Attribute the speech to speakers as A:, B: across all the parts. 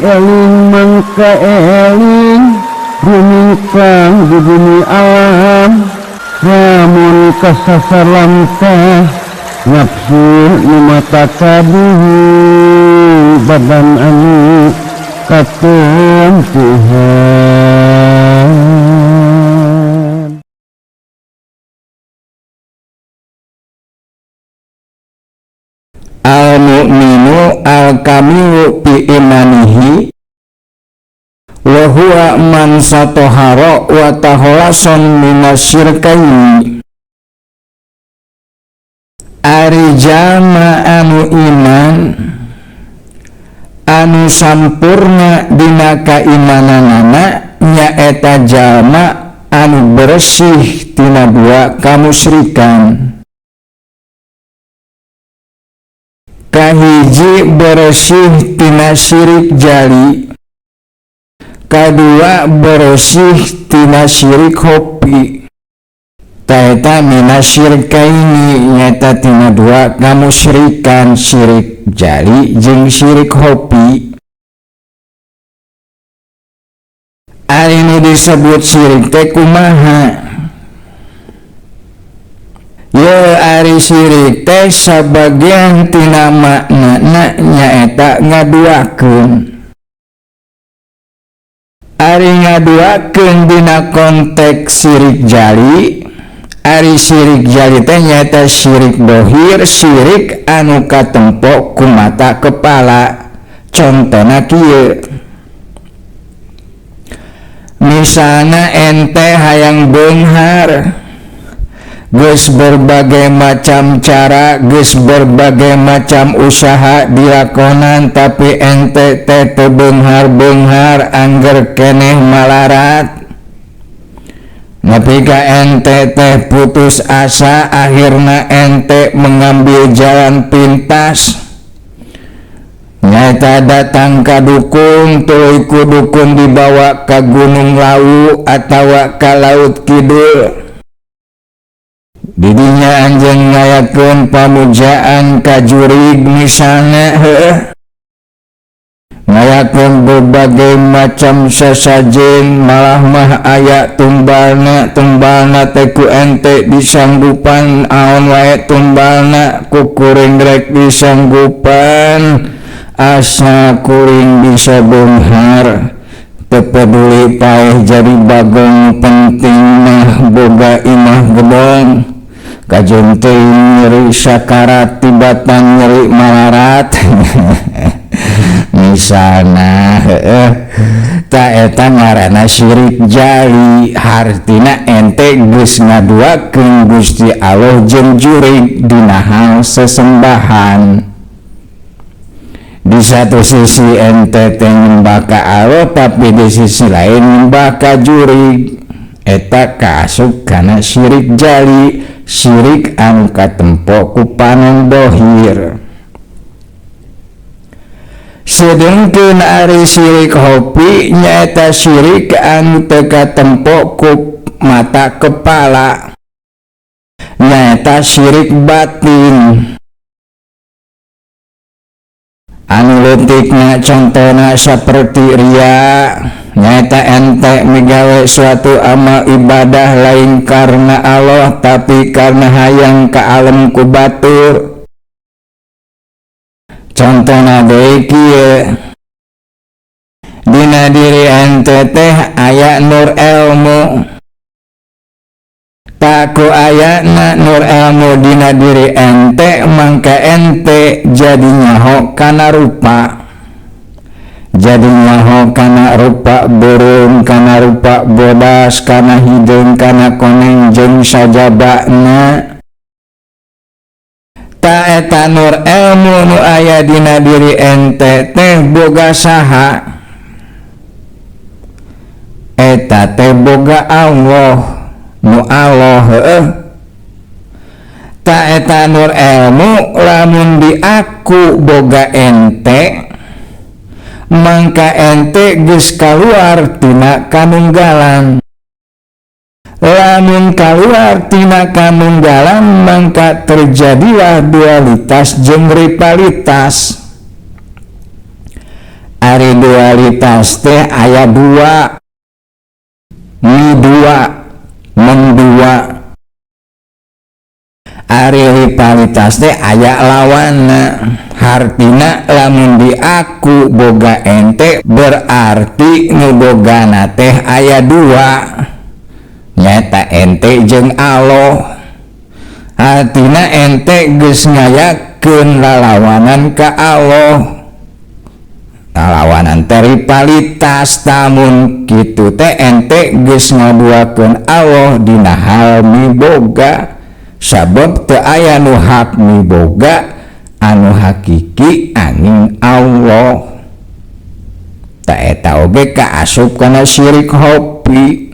A: Eling mangka eling rumingkang di bumi alam lamun kasasar lamtah nafsu nu mata kaduhu badan anu katempuhan.
B: Al-mu'minu al-kamilu bi imanihi wa huwa man satohara wa taholason minasyirkaini. Ari jalma anu iman anu sampurna dina kaimananana nyaeta jalma anu bersih tina dua kamusyrikan. Kahiji bersih tina syirik jali, kadua bersih tina syirik hopi. Taeta mina syirkaini nyata tina dua kamusyrikan, syirik jali jeung syirik hopi. Ari nu disebut syirik teh kumaha? Ye ari syirik teh sabagian tina maknana nyaeta ngaduakeun. Ari ngaduakeun dina konteks syirik jali, ari syirik jali teh nyaeta syirik dohir, syirik anu katempo ku mata kepala. Contona kieu, misalna ente hayang beunghar, geus berbagai macam cara, geus berbagai macam usaha dilakonan, tapi ente teh teu beunghar-beunghar, angger keneh malarat. Nepi ka ente teh putus asa, akhirna ente mengambil jalan pintas. Nyata datang ka dukun, tuluy ku dukun dibawa ka Gunung Lawu atawa ka Laut Kidul. Didinya anjeun ngayakeun pamujaan ka jurig misalna, heueuh. Ngayakeun berbagai macam sesajen, malah mah aya tumbalna, tumbalna teh ku ente disanggupan, aon wae tumbalna ku kuring rek disanggupan, asa kuring bisa beunghar. Teu peduli paeh jadi bagong, penting mah boga imah gedong. Kajeun teuing nyeri sakarat tibatan nyeri malarat. Misalna heueuh, ta eta ngaranna syirik jali, hartina ente geus ngaduakeun Gusti Allah jeung jurig dina hal sesembahan. Di satu sisi ente teh nyembah ka Allah, tapi di sisi lain nyembah ka jurig. Eta kaasup kana syirik jali, syirik anu katempo ku panon dohir. Sedengkeun ari syirik hopi nyaeta syirik anu teu katempo ku mata kepala, nyaeta syirik batin. Anu leutikna contona saperti ria, nyaeta ente migawe suatu amal ibadah lain karena Allah tapi karena hayang ka alem ku batur. Contona deui kieu, dina diri ente teh aya nur ilmu. Taku ayana nur ilmu dina diri ente, mangka ente jadi nyaho kana rupa. Jadi nyaho kana rupa burung, kana rupa bodas, kana hideung, kana koneng jeung sajabana. Ta eta nur ilmu nu aya dina diri ente teh boga saha? Eta teh boga Allah, nu Allah heueuh. Ta eta nur ilmu lamun diaku boga ente, mangka ente geus kaluar tina kanunggalan. Lamun kaluar tina kanunggalan, mangka terjadilah dualitas jeung rivalitas. Ari dualitas teh aya dua, mi dua, mendua. Ari rivalitas teh aya lawanna. Hartina lamun diaku boga ente berarti nu bogana teh aya dua, nyaeta ente jeung Allah. Hartina ente geus ngayakeun lalawanan ka Allah, lalawanan teh rivalitas. Tamun kitu teh ente geus ngaduakeun Allah dina hal miboga, sabab teu aya nu hak miboga anu hakiki angin Allah. Ta eta oge kaasup kana syirik hopi.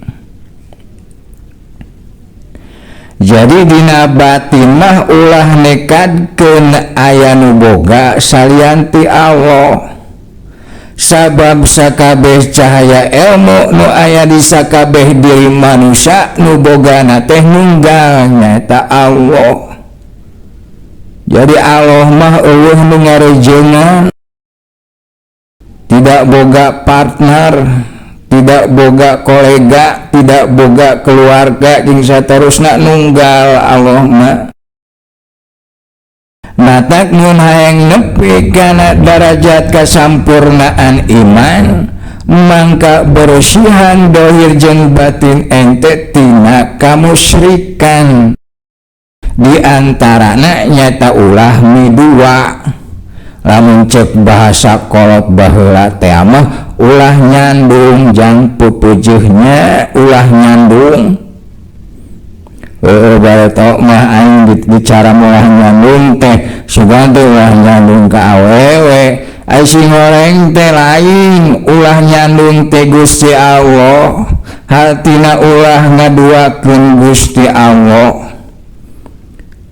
B: Jadi dina batin mah ulah nekadkeun aya nu boga salian ti Allah, sabab sakabeh cahaya ilmu nu aya di sakabeh diri manusia nu bogana teh nunggal nyaeta Allah. Jadi Allah mah eueuh nu ngarejengan, tidak boga partner, tidak boga kolega, tidak boga keluarga, jeung saterusna nunggal Allah mah. Matak mun hayang nepi kana darajat kasampurnaan iman, mangka bersihan dohir jeung batin ente tina kamusyrikan. Di antarana nyata ulah midua. Lamun cek bahasa kolot baheula teh mah ulah nyandung jang pupujuhnya, ulah nyandung. Bareto mah aing bicara ulah nyandung teh sugan teh ulah nyandung ka awewe. Ai sing goreng teh lain, ulah nyandung teh Gusti Allah. Hartina ulah ngaduakeun Gusti Allah.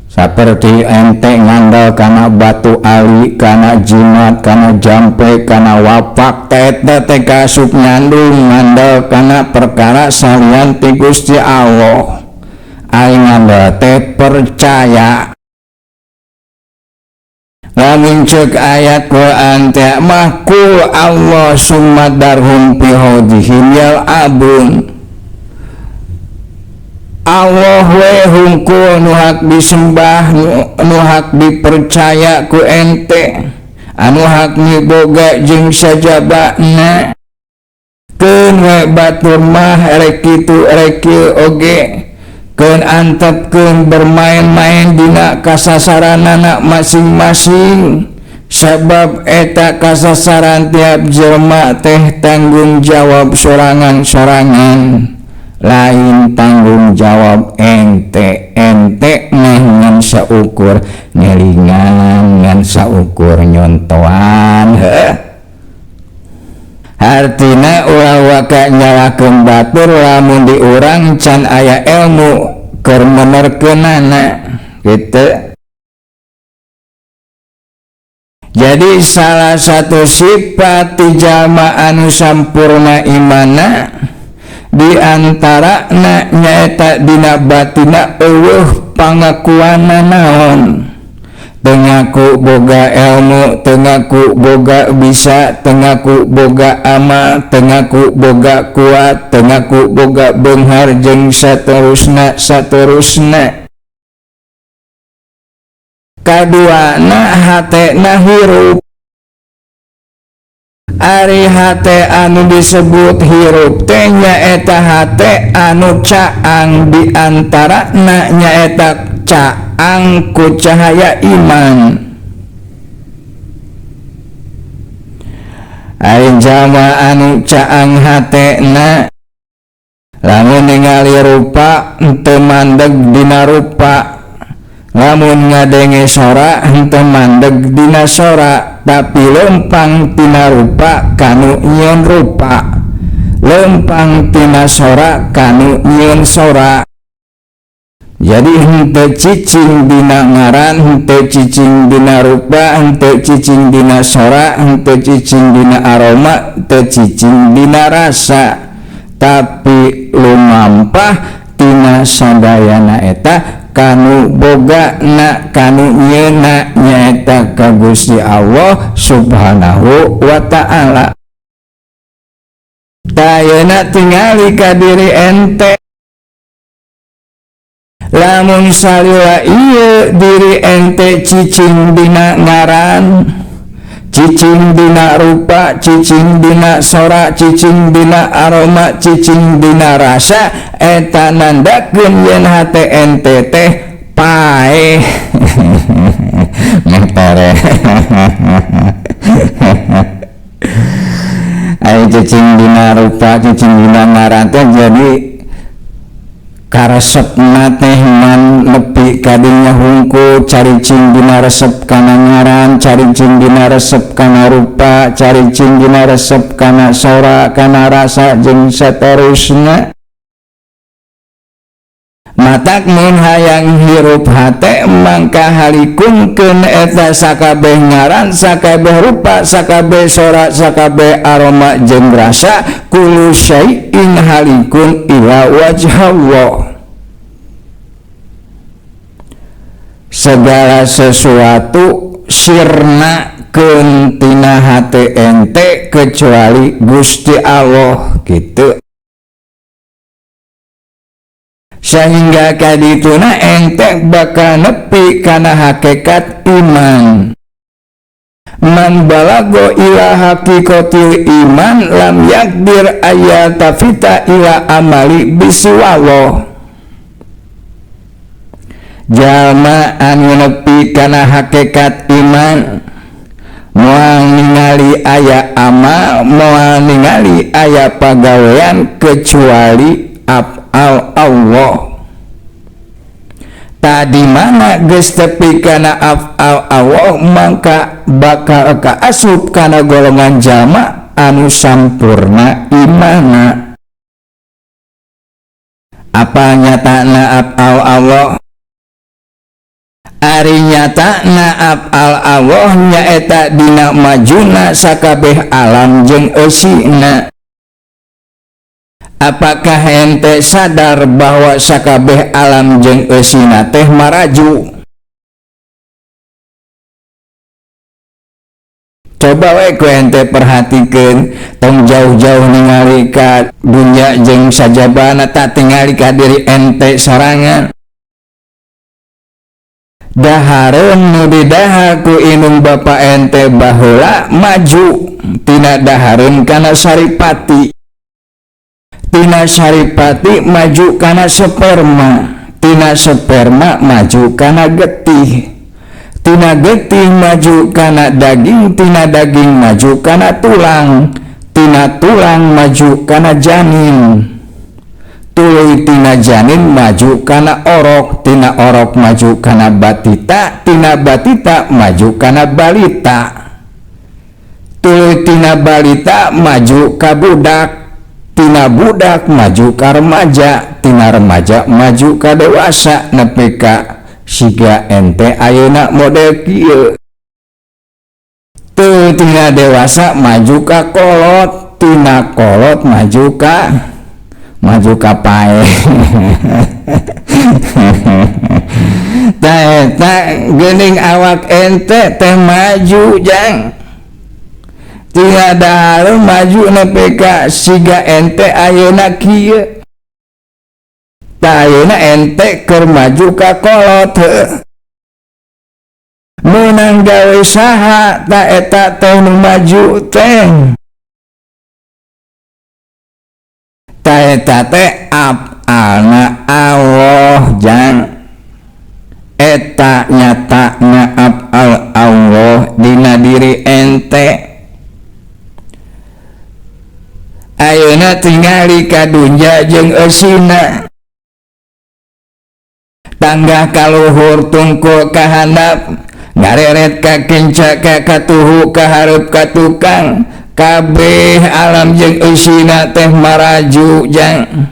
B: Saperti ente ngandal kana batu ali, kana jimat, kana jampe, kana wapak, teh teh kasup nyandung ngandal kana perkara salian ti Gusti Allah. Aing ngandal teh percaya. Lamun ceuk ayat Quran teh mah kul Allah summa darhum fi haudihim yal'abun. Allah we hungkul nu hak disembah, nu hak dipercaya ku ente, anu hak miboga jeung sajabana. Keun we batur mah rek kitu rek kieu oge, keun antepkeun bermain-main dina kasasaranana masing-masing, sabab eta kasasaran tiap jelema teh tanggung jawab sorangan-sorangan, lain tanggung jawab ente. Ente mah ngan saukur ngelingan, ngan saukur nyontoan. Heuh. Hartina ulah waka nyalahkeun batur lamun di urang can aya ilmu keur menerkeunana kitu. Jadi salah satu sifat ti jalma anu sampurna imanna di antarana nyaeta dina batina eueuh pangakuanna naon. Teu ngaku boga ilmu, teu ngaku boga bisa, teu ngaku boga amal, teu ngaku boga kuat, teu ngaku boga beunghar jeung saterusna saterusna. Kaduana hatena hirup. Ari hate anu disebut hirup teh nyaeta hate anu caang di antarana nyaeta caang ku cahaya iman. Ari jalma anu caang hatena lamun ningali rupa henteu mandeg dina rupa, lamun ngadenge sora henteu mandeg dina sora, tapi lempang tina rupa kanu nyieun rupa, lempang tina sora kanu nyieun sora. Jadi henteu cicing dina ngaran, henteu cicing dina rupa, henteu cicing dina sora, henteu cicing dina aroma, henteu cicing dina rasa, tapi lumampah tina sadayana eta kanu boga na kanu nyeuna nyaeta ka Gusti Allah Subhanahu wa ta'ala. Tah ayeuna tingali ka diri ente lamun salila ieu diri ente cicing dina ngaran, cicing dina rupa, cicing dina sora, cicing dina aroma, cicing dina rasa, eta nandakeun yen hate ente teh paeh. Ngetore. Ayo cicing dina rupa, cicing dina ngaran teh jadi karesepna teh ngan nepi kadinya hungku, caricing dina resep kana ngaran, caricing dina resep kana rupa, caricing dina resep kana sora, kana rasa jeung saterusna. Matak mun hayang hirup hate mangka halikunkeun eta sakabeh ngaran, sakabeh rupa, sakabeh sora, sakabeh aroma jeung rasa, kullu syai'in halikun ila wajhallah. Segala sesuatu sirna tina hate ente kecuali Gusti Allah gitu. Sehingga kadituna ente bakal nepi kana hakikat iman. Man balago ila hakikotil iman lam yakdir ayatafita ila amali bisiwallah. Jalma anu nepi kana hakikat iman moal ningali aya amal, moal ningali aya pagawean kecuali af'al Allah. Tadi mana geus tepi kana af'al Allah mangka bakal kaasup kana golongan jalma anu sampurna imana. Apa nyatana af'al Allah? Ari nyatana af'al Allah nyaeta dina majuna sakabeh alam jeung eusina. Apakah ente sadar bahwa sakabeh alam jeung eusina teh maraju? Coba we ku ente perhatikeun, tong jauh-jauh ningali ka dunya jeung sajabana, tak tingali ka diri ente sorangan. Dahareun nu didahar ku indung bapa ente baheula maju tina dahareun kana saripati, tina saripati maju kana sperma, tina sperma maju kana getih, tina getih maju kana daging, tina daging maju kana tulang, tina tulang maju kana janin, tuluy tina janin maju kana orok, tina orok maju kana batita, tina batita maju kana balita, tuluy tina balita maju ka budak, tina budak maju ka remaja, tina remaja maju ka dewasa, nepi ka siga ente ayeuna model kieu. Teu tina dewasa maju ka kolot, tina kolot maju ka pae. Tah eta geuning awak ente teh maju jang. Tina dahareun maju nepi ka siga ente ayeuna kieu. Tah ayeuna ente keur maju ka kolot heuh. Meunang gawe saha tah eta teh nu maju teh? Tah eta teh af'alna Allah jang. Eta nyatana af'al Allah dina diri ente. Ayeuna tingali ka dunya jeung eusina. Tanggah kaluhur tungkul ka handap, ngareret ka kenca ka katuhu ka hareup ka tukang, kabeh alam jeung eusina teh maraju jang.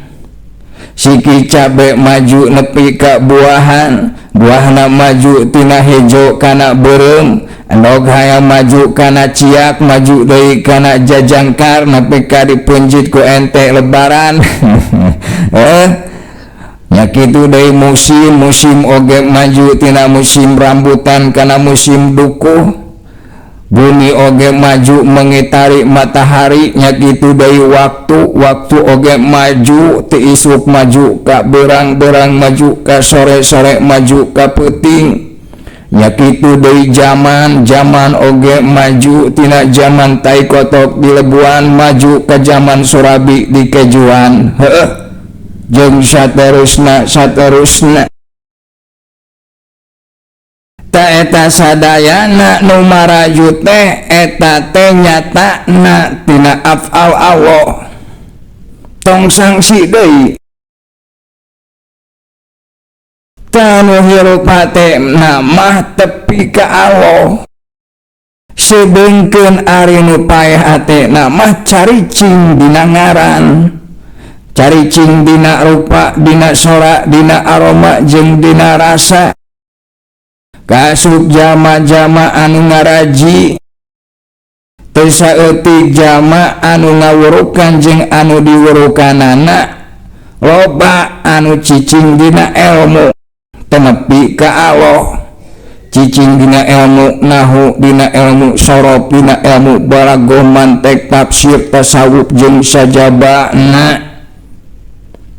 B: Siki cabe maju nepi ka buahan, buahna maju tina hejo kana beureum, endog hayam maju kana ciak, maju deui kana jajangkar nepi ka dipeunjit ku ente lebaran. Nya kitu deui musim, musim oge maju tina musim rambutan kana musim dukuh, Bumi oge maju mengitari matahari nya kitu deui waktu waktu oge maju ti isuk maju ka beurang-beurang maju ka sore-sore maju ka peuting nya kitu deui zaman zaman oge maju tina zaman tai kotok di lebuan maju ka zaman surabi di kejuan heueuh jeung saterusna saterusna. Eta sadayana nu maraju teh eta teh nyatana tina afal Allah tong sangsi deui tanu hirup hate mah tepi ka Allah sebeungkeun ari nu paeh hatena mah caricing dina ngaran caricing dina rupa dina sora dina aroma jeung dina rasa kasup jama-jama anu ngaraji teu saeutik jama anu ngawurukan jeung anu diwurukanana loba anu cicing dina ilmu teu nepi ka Allah cicing dina ilmu nahu dina ilmu sorof dina ilmu balaghah mantek tafsir tasawuf jeung sajabana.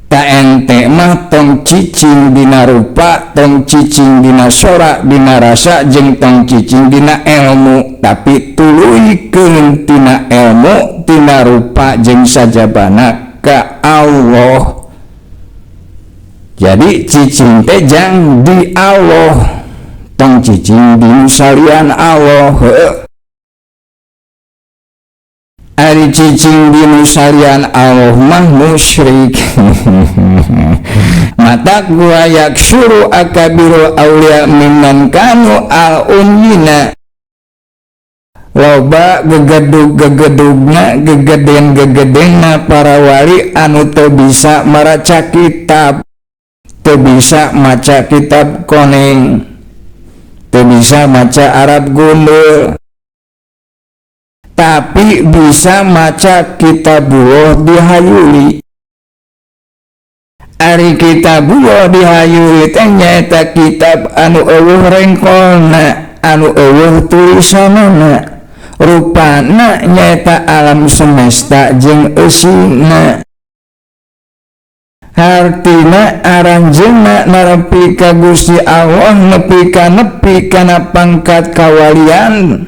B: Ta ente mah tong cicing dina rupa, tong cicing dina sora, dina rasa, jeung tong cicing dina ilmu, tapi tuluykeun tina ilmu, tina rupa jeung sajabana ka Allah. Jadi cicing teh jang di Allah, tong cicing di salian Allah. Heueuh. Ari cicing di nusalian Allah mah musyrik. Mata gua yaksuru akabiru aulia mimman kanu al ummina. Loba gegedug-gegedugna, gegeden-gegedena para wali anu teu bisa maraca kitab, teu bisa maca kitab koneng, teu bisa maca Arab gundul, tapi bisa maca kitabullah dihayuli. Ari kitabullah dihayuli teh nyaeta kitab anu eueuh rengkolna, anu eueuh tulisanana, rupana nyaeta alam semesta jeung eusina. Hartina aranjeunna nepi ka Gusti Allah nepi ka nepi kana pangkat kawalian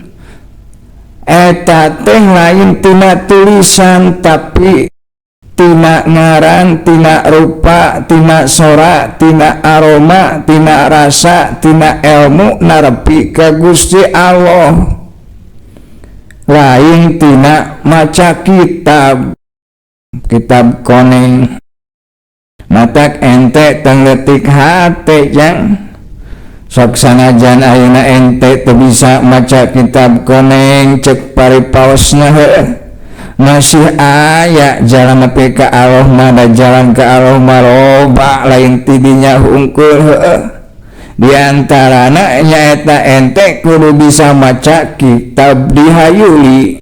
B: eta teh lain tina tulisan tapi tina ngaran, tina rupa, tina sora, tina aroma, tina rasa, tina ilmu narepi ka Gusti Allah, lain tina maca kitab kitab koneng. Matak ente tong leutik hate jang sok sanajan ayeuna ente teu bisa maca kitab koneng cek paripaosna heueuh masih aya jalan nepi ka Allah mah, da jalan ka Allah mah loba lain ti dinya hungkul heueuh. Di antarana nyaeta ente kudu bisa maca kitab dihayuli.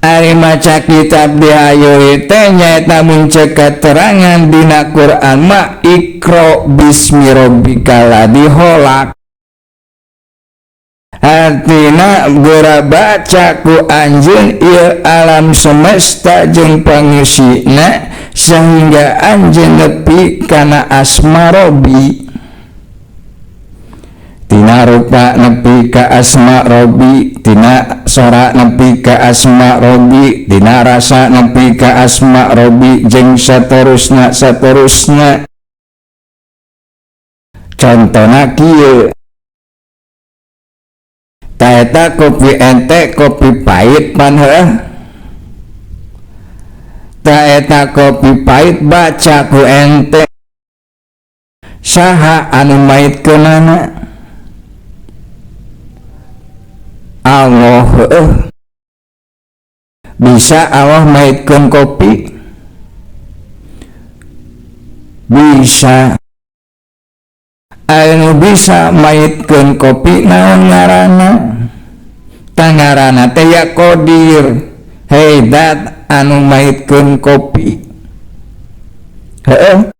B: Ari maca kitab dihayuli teh nyaeta mun ceuk katerangan dina Quran mah Iqra bismi rabbikal ladzi khalaq. Artina geura baca ku anjeun ieu alam semesta jeung pangeusina sehingga anjeun nepi kana asma Rabbi. Tina rupa nepi ka asma Rabbi, tina sora nepi ka asma Rabbi, tina rasa nepi ka asma Rabbi jeung saterusna saterusna. Contona kieu. Ta eta kopi ente kopi pahit pan heuh. Ta eta kopi pahit baca ku ente. Saha anu maitkeunana? Allah heueuh. Bisa Allah maitkeun kopi? Bisa. Anu bisa maitkeun kopi naon ngaranna? Tangarana teh ya Qadir. Hei dat anu maitkeun kopi. Heueuh.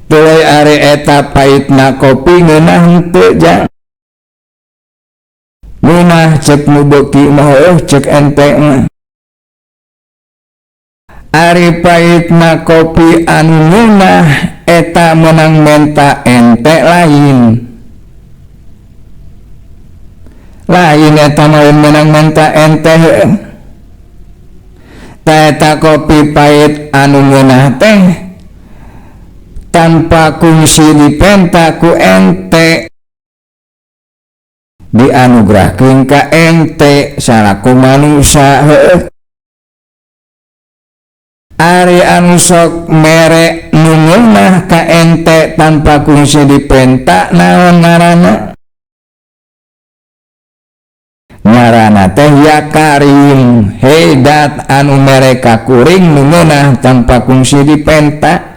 B: Tuluy ari eta paitna kopi ngeunah henteu jang? Ngeunah cek nu beuki mah heueuh cek ente mah. Ari pahitna kopi anu ngeunah eta meunang menta ente lain. Lain eta mah meunang menta ente heueuh. Ta eta kopi pahit anu ngeunah teh tanpa kungsi dipenta ku ente dianugerahkeun ka ente salaku manusia heueuh. Ari anu sok mere nu ngeunah ka ente tanpa kungsi dipenta naon ngaranna? Ngaranna teh ya Karim, hedat anu mere ka kuring nu ngeunah tanpa kungsi dipenta.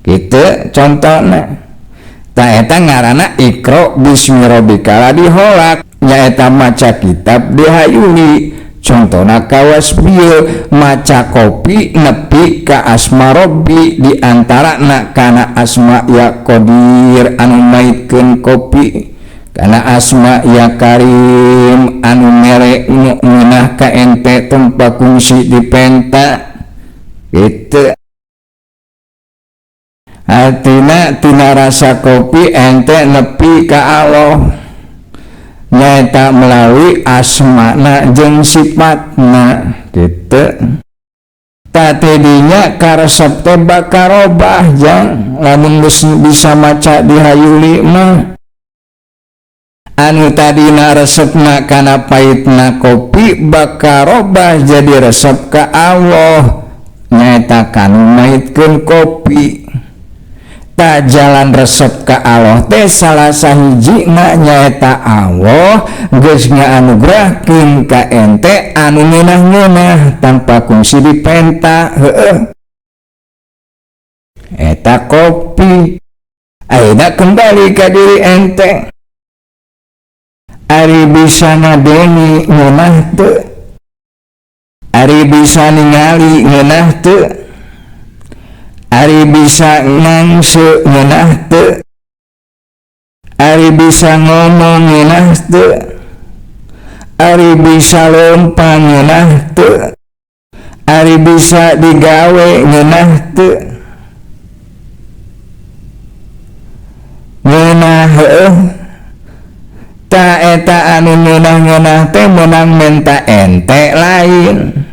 B: Kitu contona. Ta eta ngaranna Iqra bismi rabbikal ladzi khalaq, nyaeta maca kitab dihayuli. Contona kawas bieu maca kopi nepi ka asma robbi, di antarana kana asma ya Qadir anu maitkeun kopi, kana asma ya Karim anu mere nu ngeunah ka ente tanpa kungsi dipenta. Kitu artina tina rasa kopi ente nepi ka Allah, nyaeta melalui asmana jeung sifatna. Kitu ta tidinya karesep teh bakarobah jang lamun geus bisa maca dihayuli mah. Anu tadina resepna kana pahitna kopi bakarobah jadi resep ka Allah, nyaeta kanu maitkeun kopi. Ta jalan resep ka Allah teh salah sahijina nyaeta Allah geus ngaanugerahkeun ka ente anu ngeunah-ngeunah tanpa kungsi dipenta heueuh. Eta kopi ayeuna kembali ka diri ente. Ari bisa ngadenge ngeunah teu? Ari bisa ningali ngeunah teu? Ari bisa ngangse ngeunah teu? Ari bisa ngomong ngeunah teu? Ari bisa leumpang ngeunah teu? Ari bisa digawe ngeunah teu? Ngeunah heueuh. Ta eta anu ngeunah-ngeunah teh meunang menta ente lain.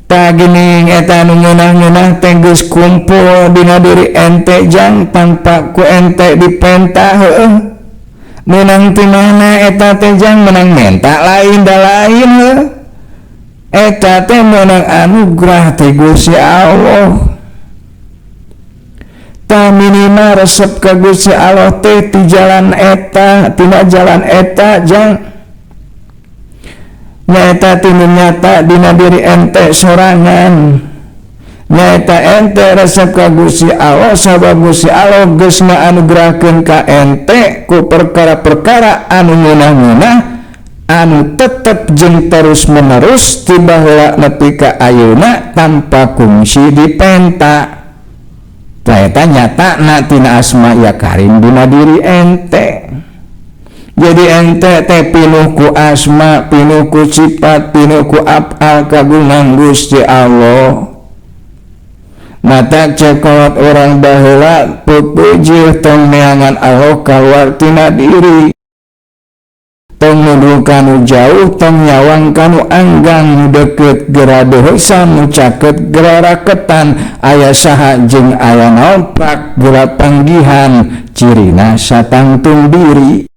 B: Ta geuning eta anu ngeunah-ngeunah teh geus kumpul dina diri ente jang tanpa ku ente dipenta heueuh. Meunang ti mana eta teh jang? Meunang menta lain da lain heueuh. Eta teh meunang anugerah ti Gusti Allah. Ta minimal resep ka Gusti Allah teh ti jalan eta, tina jalan eta jang nyaeta tinu nyata dina diri ente sorangan. Nyaeta ente resep ka Gusti Allah sabab Gusti Allah geus ngaanugerahkeun ka ente ku perkara-perkara anu ngeunah-ngeunah anu tetep jeung terus menerus ti baheula nepi ka ayeuna tanpa kungsi dipenta. Ta eta nyatana tina asma ya Karim dina diri ente. Jadi ente teh pinuh ku asma, pinuh ku sifat, pinuh ku afal kagungan Gusti Allah. Mata cekolot orang baheula pupuji tong neangan Allah kaluar tina diri. Tong nuduh kanu jauh, tong nyawang kanu anggang, nu deukeut geura deuheusan, nu caket geura raketan, aya saha jeung aya naon prak geura panggihan, cirina satangtung diri.